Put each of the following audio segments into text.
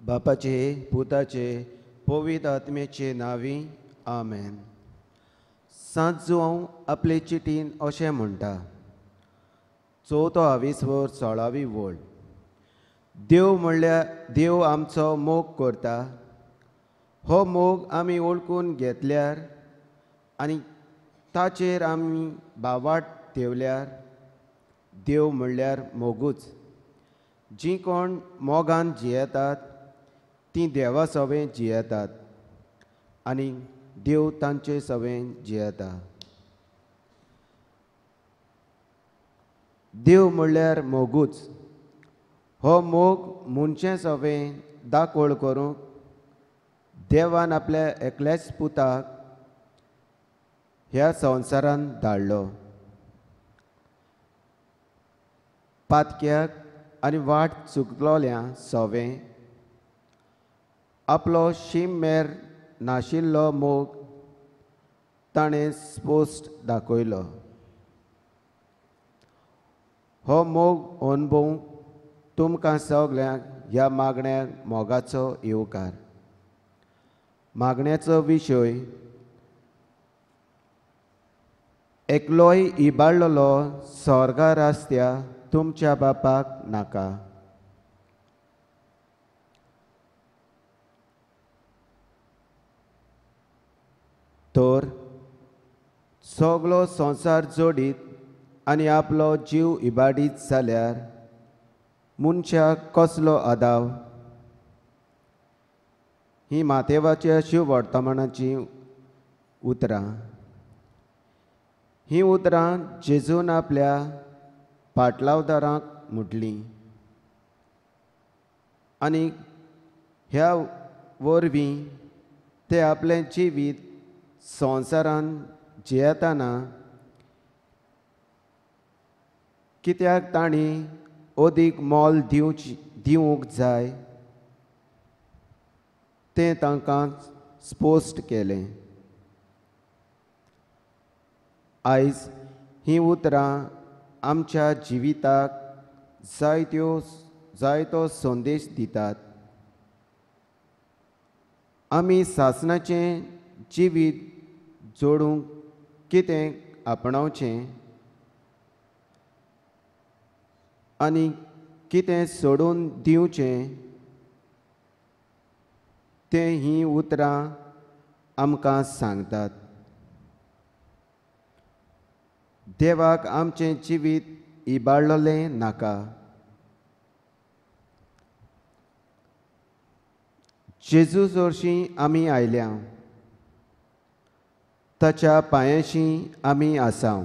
बापाचे पुताचे पवित्र आत्म्याचे नांवी आमेन. सांत जुआंव आपले चिटीन अशें म्हणटा, चवथो आविस्वर 16वी वळ. देव म्हणल्यार देव आमचो मोग करता. हो मोग आमी वळखून घेतल्यार आनी ताचेर आमी भावाट देवल्यार देव म्हणल्यार मोगूच. जीं कोण मोगान जियेतात तीं देवा सवें जियेतात आनी देव तांचे सवें जियेता. देव म्हणल्यार मोगूच. हो मोग मनशे सवें दाखोळ करूंक देवान आपल्या एकल्याच पुताक ह्या संवसारांत धाडलो. पातक्याक आनी वाट चुकलोल्या सवें आपलो शीम मेर नाशिल्लो मोग ताणें स्पश्ट दाखयलो. हो मोग अणभवूंक तुमकां सगल्यांक ह्या मागण्याक मोगाचो येवकार. मागण्याचो विशय एकलोय इबाडलेलो स्वर्गा रस्त्या तुमच्या बापाक नाका. तर सगलो संवसार जोडीत आनी आपलो जीव इबाडीत जाल्यार मनशाक कसलो आदाव? ही मातेवाच्या शिववर्तमानाचीं उतरां. ही उतरां जेजून आपल्या पाटलावदारांक म्हटलीं आनी ह्या वरवीं ते आपलें जिवीत संवसारान जियेतना कित्याक तांणी अदीक मोल दिवंक जाय तें तांकां स्पश्ट केलें. आयज हीं उतरां आमच्या जिविताक जायतो संदेश दितात. आमी सासणाचें जिवीत जोडूंक कितें आपणावचें आनी कितें सोडून दिवचें तें हीं उतरां आमकां सांगतात. देवाक आमचें जिवीत इबाडलें नाका. जेजू जोरशीं आमी आयल्या, ताच्या पांयाशी आमी आसाव.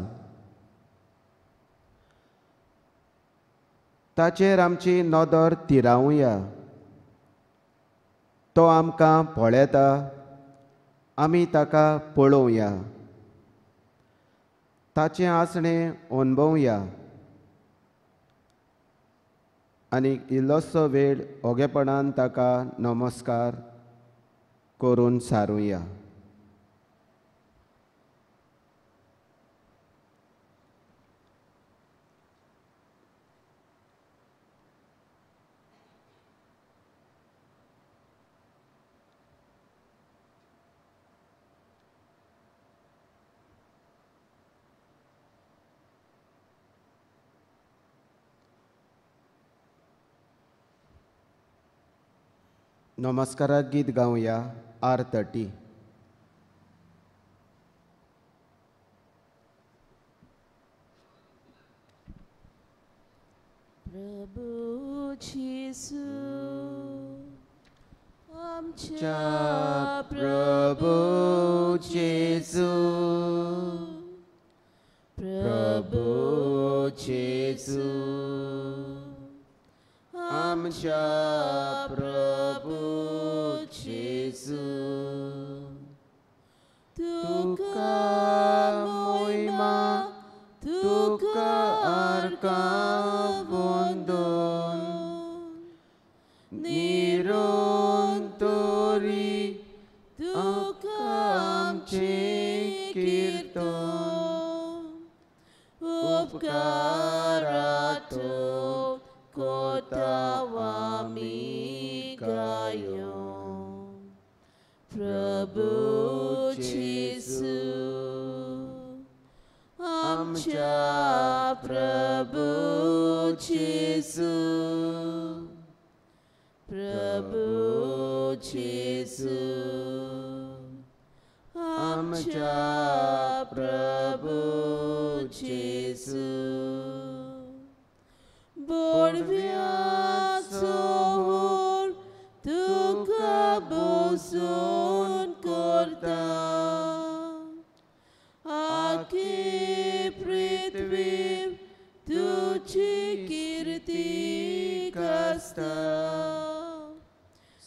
ताचेर आमची नदर तिरावया. तो आमकां पळयता, आमी ताका पळोवया. ताचें आसणें अणभवया आनी इल्लोसो वेळ ओगेपणान ताका नमस्कार करून सारुया. नमस्काराक गीत गावया R30. प्रभु जेजू आमच्या प्रभु जेजू, प्रभु जेजू आमच्या प्रभु जेजू, तुका मोहिमा तुका अर्कां वंदन निरंतरी तुका आमचें कीर्तन उपकारातो कोतावामी गायो. प्रभू जेजू आमच्या प्रभू जेजू प्रभू जेजू आमच्या प्रभू जेजू बोडव्याचो होर तुका बोसून करता आखी पृथ्वी तुजी कीर्ती गाजता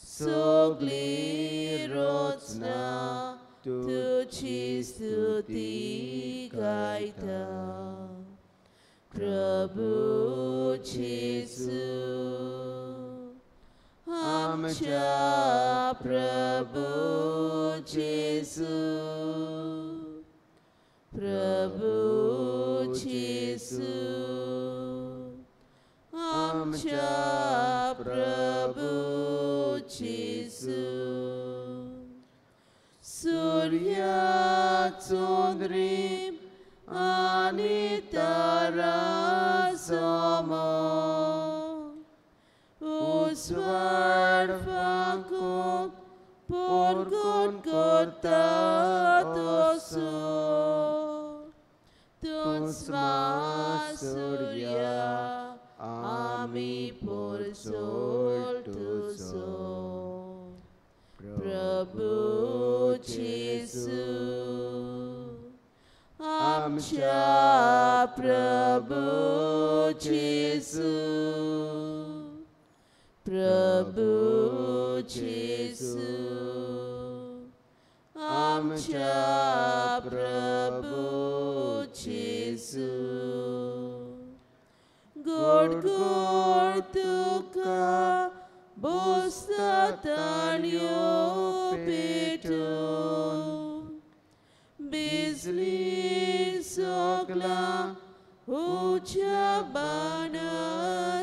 सगळी रचना तुजी स्तुती गायता प्रभू जेजू आमच्या प्रभू जेजू प्रभू जेजू आमच्या प्रभू जेजू सूर्या चंद्री आनी तारा समो उजवाड फांकून परगट करता तसो तूंच सूर्या आमी परसोल तुजो प्रभू जेजू आमच्या प्रभू जेजू प्रभू जेजू आमच्या प्रभू जेजू गोड गोड तुका बोसता ताळयो पेटून बिजली सगळा उच्या बाणा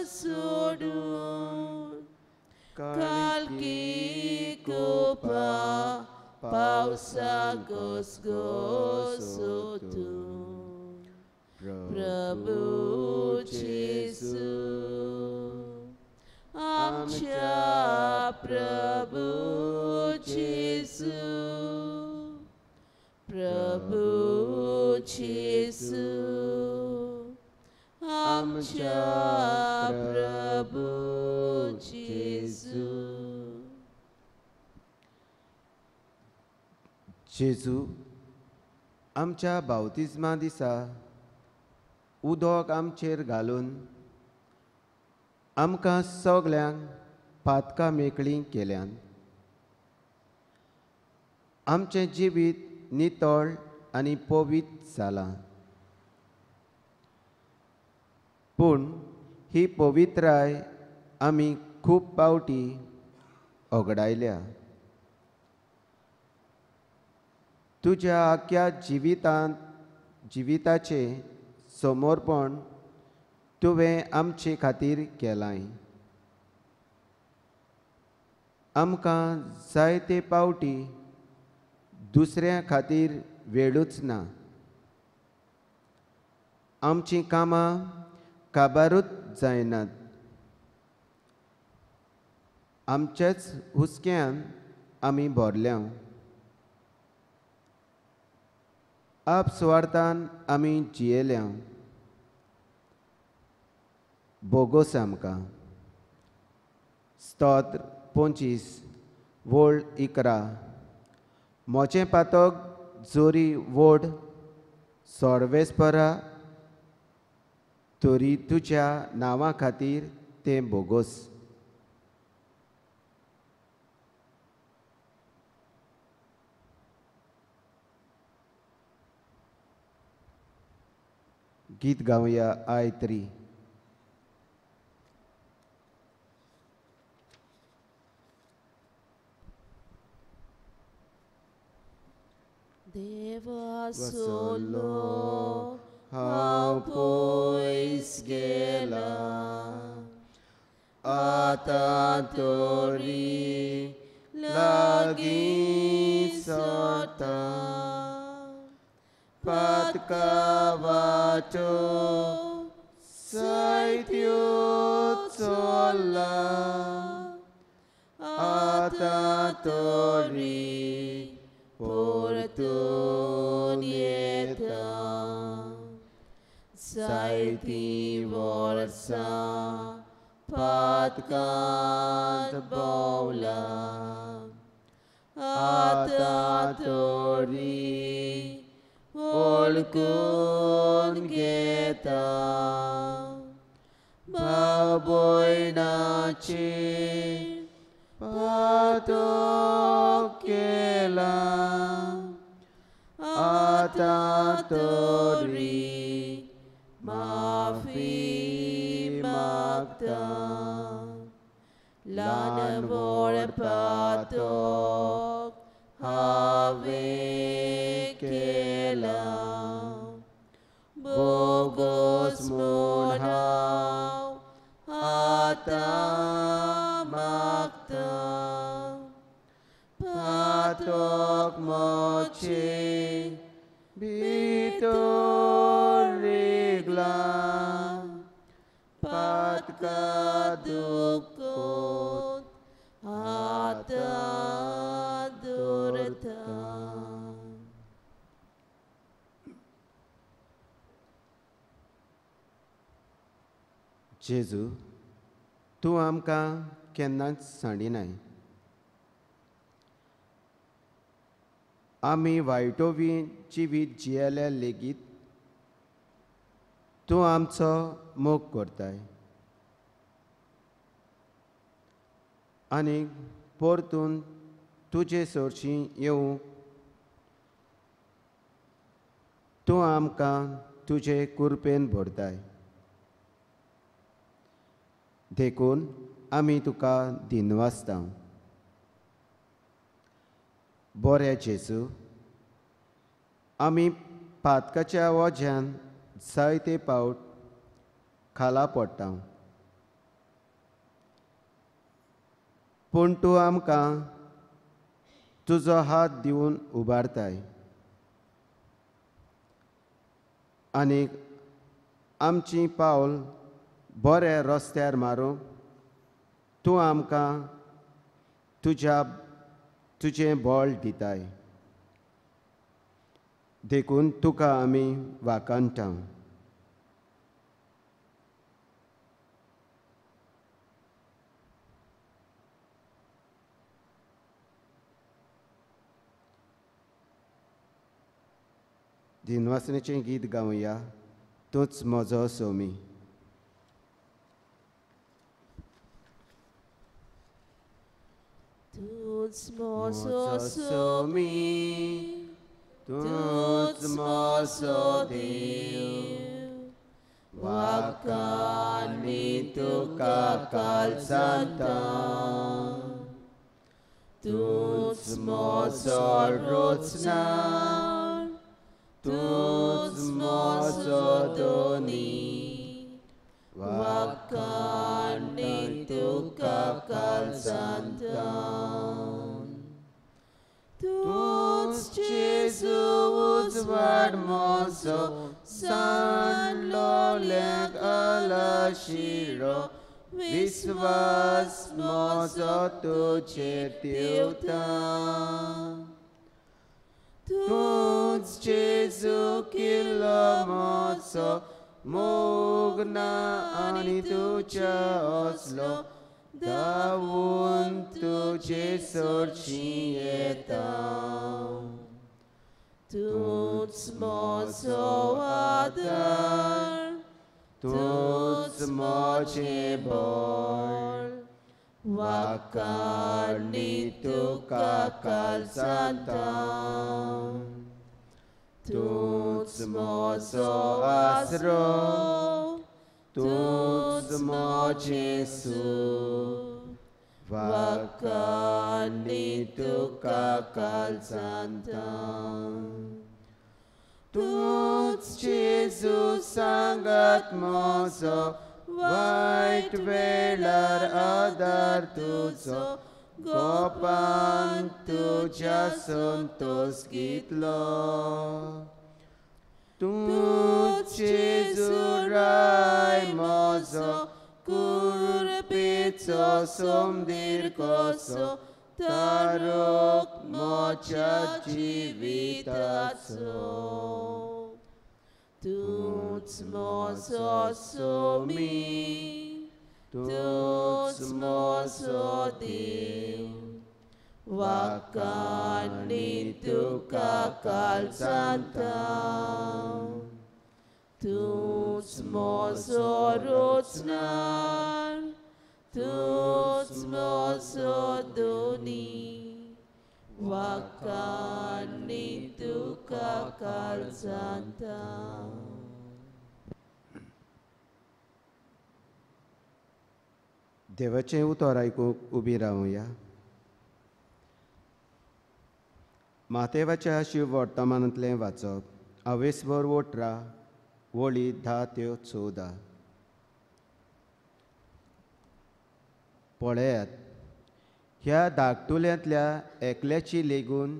सोडून कालकी कोपा पावसा घसघसोतून प्रभू जेजू आमच्या प्रभू जेजू प्रभू जेजू आमच्या प्रभू जेजू. जेजू आमच्या बावतिज्मा दिसा उदक आमचेर घालून आमकां सगल्यांक पातकां मेकळीं केल्यान. आमचें जिवीत नितळ आनी पवित्र जालां, पूण ही पवित्राय आमी खूब पावटी ओगडायल्या. तुज्या आख्या जिवितांत जिविताचें समर्पण तुवें आमचे खातीर केलां. आमकां जायते पावटी दुसऱ्या खातीर वेळूच ना. आमचीं कामां काबारूच जायनात. आमच्याच हुस्क्यान आमी भरल्या. आपसुवार्थान आमी जियेल्या. बोगोस आमकां. स्तोत्र 25 वळ 11. म्हजें पातक जोरी व्हड सर्वेस्परा तरी तुज्या नांवा खातीर तें बोगोस. गीत गावया I3. देवा सोलो हांव पयस गेला आतां तरी लागीं आतां पातका वाटो जायत्यो चल्ला आतां तरी परतून येता जायतीं वर्सां पातकांत भोंवला आतां तरी वळखून घेता भाव भयणाचेर पातक केलां आतां तरी माफी मागता ल्हान व्हड पातक हांवें केलां बोगस म्हूण हांव आतां मागतां पातक म्हजें भितर रिगलां पातका दुखोत आतां दवरता. जेजू, तूं आमकां केन्नाच सांडिनाय. आमी वायटोवी जिवीत जियेल्यार लेगीत तूं आमचो मोग करताय आनी परतून तुजे सरशीं येवंक तूं आमकां तुजे कुरपेन भरताय. देखून आमी तुका दिनवासता. बऱ्या जेजू, आमी पातकाच्या वज्यान जायते पावट खाला पडटा, पूण तूं आमकां तुजो हात दिवन उबारताय आनी आमचीं पावल बऱ्या रस्त्यार मारूंक तूं आमकां तुजें बळ दिताय. देखून तुका आमी वाखाणटा. दिनवासनेचें गीत गावया, तूंच म्हजो सोमी. तूंच म्हजो सोमी, तूंच म्हजो देव, वाखाणी तुका कालसांता. तूंच म्हजो रोचणार, तूंच म्हजो धनी, वाखाणी तुका कालसांता. तूंच जेजू उजवाड म्हजो, सांडलोल्याक आलाशिरो, विस्वास म्हजो तुजेर देवता. तूंच जेजू किल्लो म्हजो, मोग ना आनी तुज्या असलो, धांवून तुजे सरशीं येता. तूंच म्हजो आदार, तूंच म्हजें बळ, वाखाणी तुका कालसांता. तूंच म्हजो आसरो, तूंच म्हजें सूख, वाखाणी तुका कालसांता. तूंच जेजू सांगात म्हजो, वायट वेळार आदार तुजो, गोपान तुज्या संतोस घेतलो. तूंच जेजूराय म्हजो कुरपेचो सोमदीर कसो तारोक म्हज्या जिविताचो. तूंच म्हजो सोमी, तूंच म्हजो देव, वाकांनी तुका काळजांता. तूंच म्हजो रोचणार, तूंच म्हजो दोनी, वाकांनी तुका काळजांता. देवाचें उतर आयकूंक उबी रावया. मातेवाच्या शिव वर्तमानांतलें वाचप अवेस्वर 18 वळी 10 ते 14. पळयात, ह्या धाकटुल्यांतल्या एकल्याची लेगून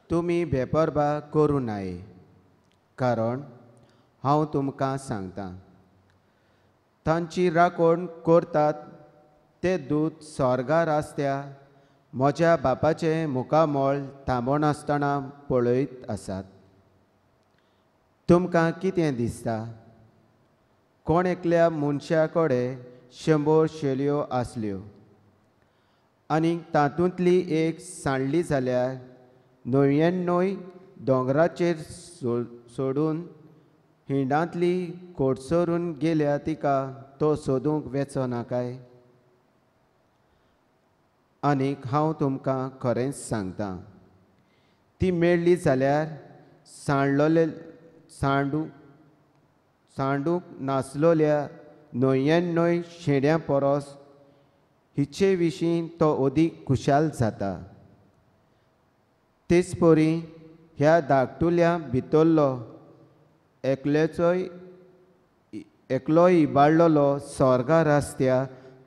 तुमी बेपर्वा करूं नये, कारण हांव तुमकां सांगतां, तांची राखण करतात ते दूत स्वर्गार आसत्या म्हज्या बापाचें मुखामळ थांबनासतना पळयत आसात. तुमकां कितें दिसता? कोण एकल्या मनशा कडेन 100 शेलयो आसल्यो आनी तातूंतली एक सांडली जाल्यार 99 दोंगराचेर सोडून हिंडांतली कोटसरून गेल्या तिका तो सोदूंक वेचो ना काय? आनीक हांव तुमकां खरेंच सांगतां, ती मेळ्ळी जाल्यार सांडूंक नासलोल्या 99 शेंड्यां परस हिचे विशीं तो अदीक खुशाल जाता. तेच परी ह्या धाकटुल्या भितरलो एकलो इबाडलेलो स्वर्गार आसत्या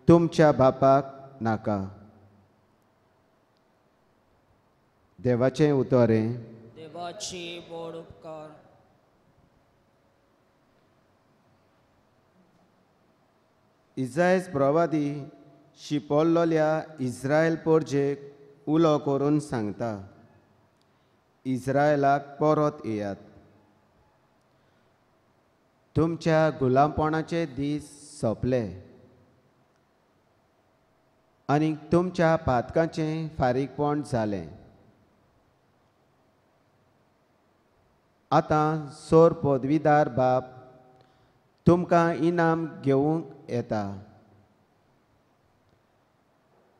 तुमच्या बापाक नाका. देवाचें उतर हें. देवाची व्हड उपकार. इजायस प्रवादी शिंपल्लोल्या इस्रायल पोरजेक उलो करून सांगता, इस्रायलाक परत येयात, तुमच्या गुलामपणाचे दीस सोंपले आनी तुमच्या पातकाचें फारीकपण जालें. आतां सोर पदवीदार बाप तुमकां इनाम घेवंक येता,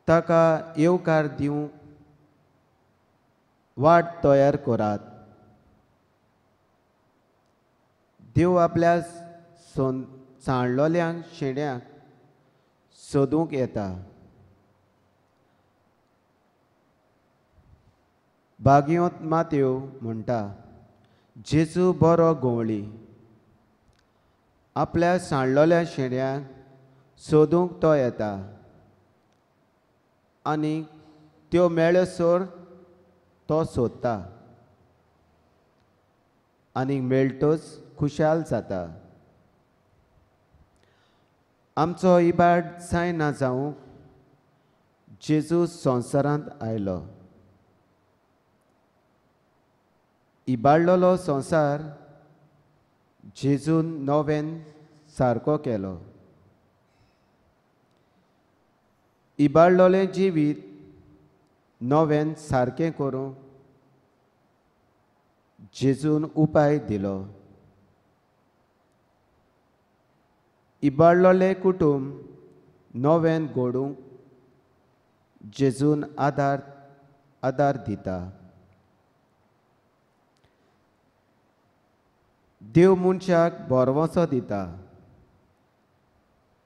ताका येवकार दिवंक वाट तयार करात. देव आपल्या सांडलोल्या शेंड्यांक सोदूंक येता. बागयोंत मात्यो म्हणटा, जेजू बरो गवळी, आपल्या सांडलोल्या शेंड्यांक सोदूंक तो येता आनी त्यो मेळसर तो सोदता आनी मेळटच खुशाल जाता. आमचो इबाड जायना जावंक जेजू संवसारांत आयलो. इबाडलेलो संवसार जेजून नव्यान सारको केलो. इबाडलेलें जिवीत नव्यान सारकें करूंक जेजून उपाय दिलो. इबाडलेलें कुटुंब नव्यान घडूंक जेजून आदार दिता. देव मनशाक भरवंसो दिता.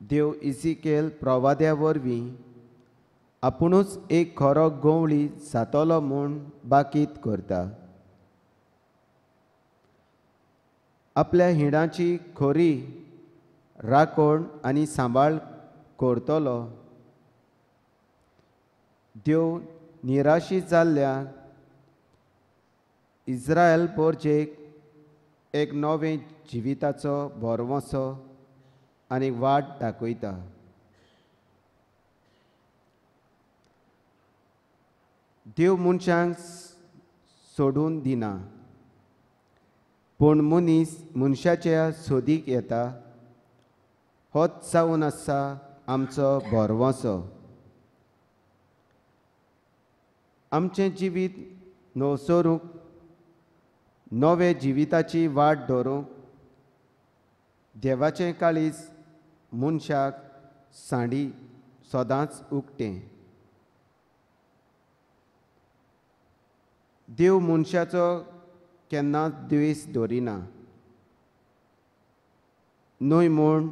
देव इजिकेल प्रवाद्या वरवीं आपुणूच एक खरो गवळी जातलो म्हूण बाकीत करता. आपल्या हिंडाची खरी राखण आनी सांबाळ करतलो देव निराशी जाल्ल्या इस्रायल पोरजेक एक नवें जिविताचो भरवंसो आनी वाट दाखयता. देव मनशांक सोडून दिना, पूण मनीस मनशाच्या सोदीक येता. होच जावन आसा आमचो भरवंसो. आमचें जिवीत नवसरूंक, नवे जिविताची वाट धरूंक देवाचें काळीज मनशाक सांडी सदांच उक्तें. देव मनशाचो केन्नाच द्वेश धरिना, न्हय म्हूण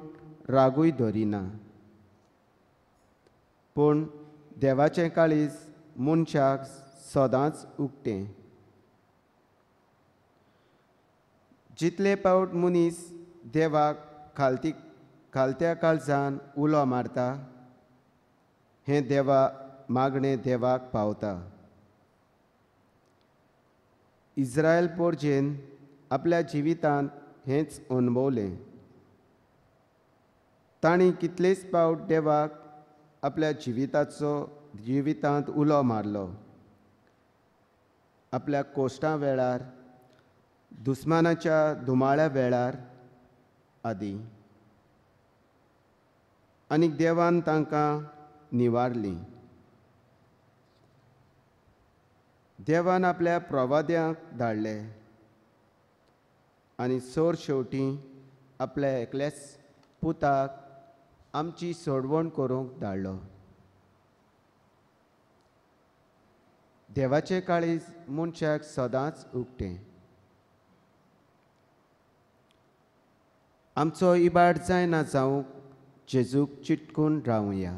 रागूय धरिना, पूण देवाचें काळीज मनशाक सदांच उक्तें. जितले पावट मनीस देवाक खालत्या काळजान उलो मारता, हें देवा मागणें देवाक पावता. इस्रायल पोरजेन आपल्या जिवितांत हेंच अणभवलें. तांणी कितलेच पावट देवाक आपल्या जिवितांत उलो मारलो. आपल्या कोश्टां वेळार, दुस्मानाच्या धुमाळ्या वेळार आदी, आनी देवान तांकां निवारलीं. देवान आपल्या प्रवाद्यांक धाडले आनी सोर शेवटी आपल्या एकल्याच पुताक आमची सोडवण करूंक धाडलो. देवाचें काळीज मनशाक सदांच उक्तें. आमचो इबाड जायना जावंक जेजूक चिटकून रावया.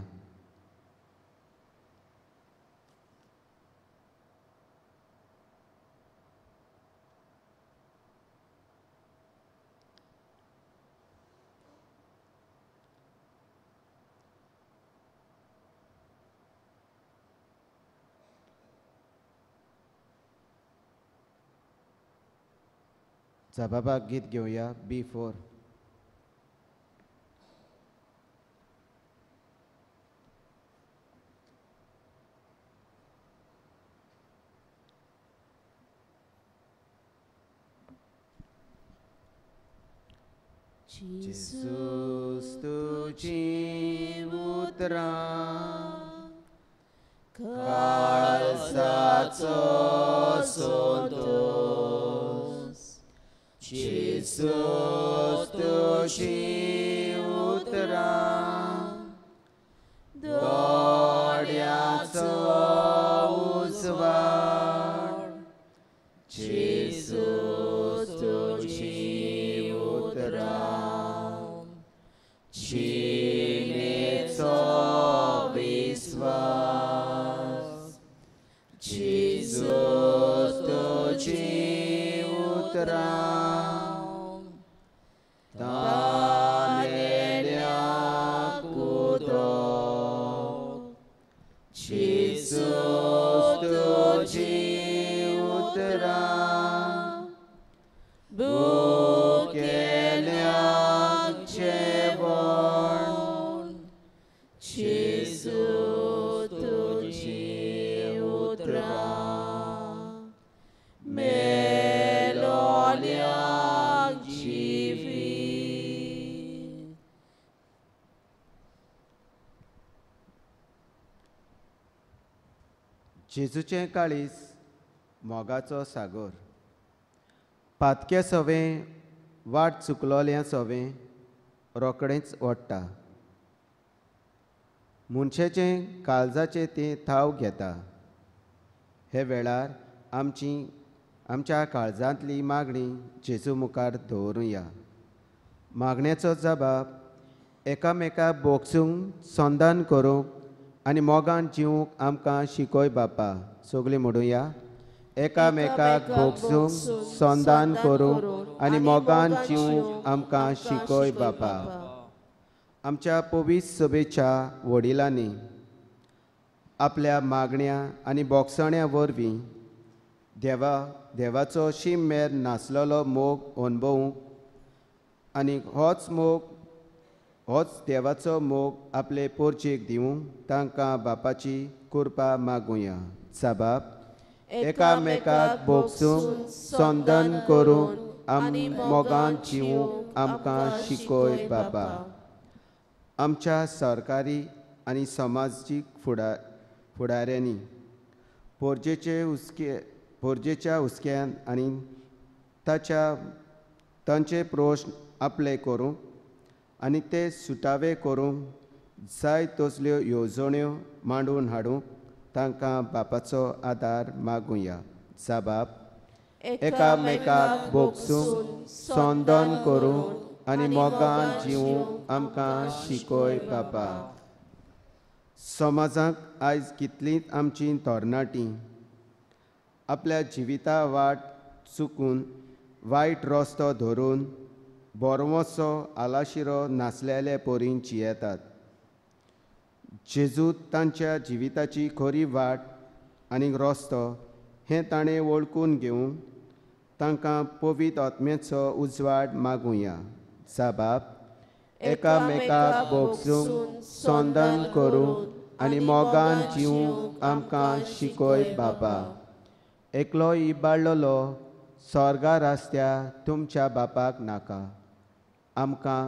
जबाबाक गीत घेवया B4. Jesus तुजी उतरां काळजाचो संतोष, जेजूस तुजी उतरां दोळ्यांचो उजवाड, जेजूस तुजी उतरां जिणेचो विस्वास, जेजूस तुजी उतरां तानेल्याक उदक, जेजूस तुजी उतरां भुकेल्याक जेवण, जेजूस तुजी उतरां मेलोल्याक जिवीत. जेजूचें काळीज मोगाचो सागर, पातक्या सवें वाट चुकलोल्या सवें रोखडेंच ओडटा. मनशाचें काळजाचें तें थाव घेता. हे वेळार आमच्या काळजांतली मागणी जेजू मुखार दवरुया. मागण्याचो जबाब एकामेका बोगसूंक, संदान करूंक आनी मोगान जिवूंक आमकां शिकय बापा. सगळीं म्हणुया, एकामेकाक भोगसूंक, संदान करूंक आनी मोगान जिवूंक आमकां शिकय बापा. आमच्या पवित्र सभेच्या वडिलांनी आपल्या मागण्या आनी बोगसण्या वरवीं देवाचो शीम मेर नासलेलो मोग अणभवूंक आनी होच देवाचो मोग आपले पोरचेक दिवंक तांकां बापाची कृपा मागुया. साबाब एकामेकाक भोगसूंक संदन करूंक आनी मोगान जिवूंक आमकां शिकय बापा. आमच्या सरकारी आनी समाजीक फुडाऱ्यांनी पोरजेच्या हुस्क्यान आनी तांचे प्रश्न आपले करूंक आनी ते सुटावे करूंक जाय तसल्यो येवजण्यो मांडून हाडूंक तांकां बापाचो आदार मागुया. साबाब एकामेकाक भोगसूंक संदन करूंक आनी मोगान जिवूंक आमकां शिकय बापा. समाजाक आयज कितलींच आमचीं तरणाटीं आपल्या जिविता वाट चुकून वायट रस्तो धरून बरवसो आलाशिरो नासलेले परीन जियेतात. जेजू तांच्या जिविताची खरी वाट आनी रस्तो हें ताणें वळखून घेवंक तांकां पवित्र आत्म्याचो उजवाड मागुया. साबाब एकामेकाक भोगसूंक संदन करूंक आनी मोगान जिवूंक आमकां शिकय बापा. एकलो इबाडलेलो स्वर्गा रस्त्या तुमच्या बापाक नाका. आमकां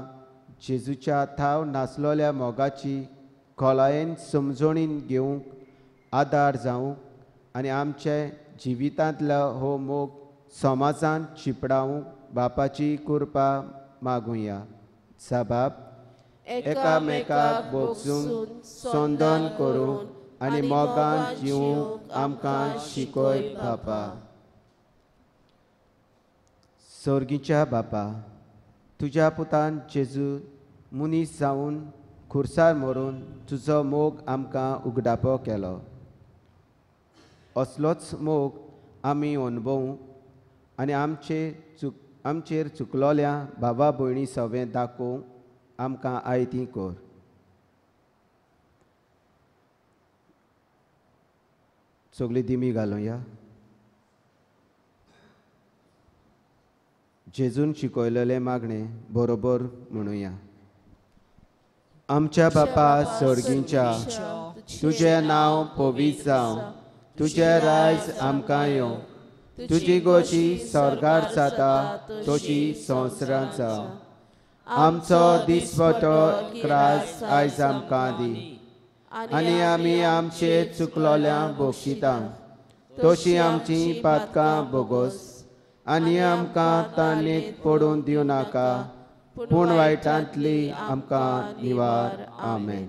जेजूच्या थाव नासलेल्या मोगाची खोलायेन समजणीन घेवंक आदार जावंक आनी आमचे जिवितांतलो हो मोग समाजान शिंपडावंक बापाची कृपा मागुया. साबाब एकामेकाक भोगसूंक संदन करूंक आनी मोगान जिवूंक आमकां शिकय बापा. सोर्गीच्या बापा, तुज्या पुतान जेजू मनीस जावन खुर्सार मरून तुजो मोग आमकां उगडापो केलो. असलोच मोग आमी अणभवूंक आनी आमचेर चुकलोल्या भावा भयणी सवें दाखोवंक आमकां आयती कर. सगळी दिमी घालुया. जेजून शिकयलेलें मागणें बरोबर म्हणुया. आमच्या बापा सर्गीच्या, तुजें नांव पवित्र जावं, तुजें रायज आमकां येवं, तुजी गोशी स्वर्गार जाता तशी संवसारांत जावं. आमचो दिसपटो क्रास आयज आमकां दी आनी आमी आमचे चुकलोल्या बक्षिता तशी आमची पातकां बोगोस आनी आमकां ताणें पडून दिवं नाका, पूण वायटांतली आमकां निवार. आमेन.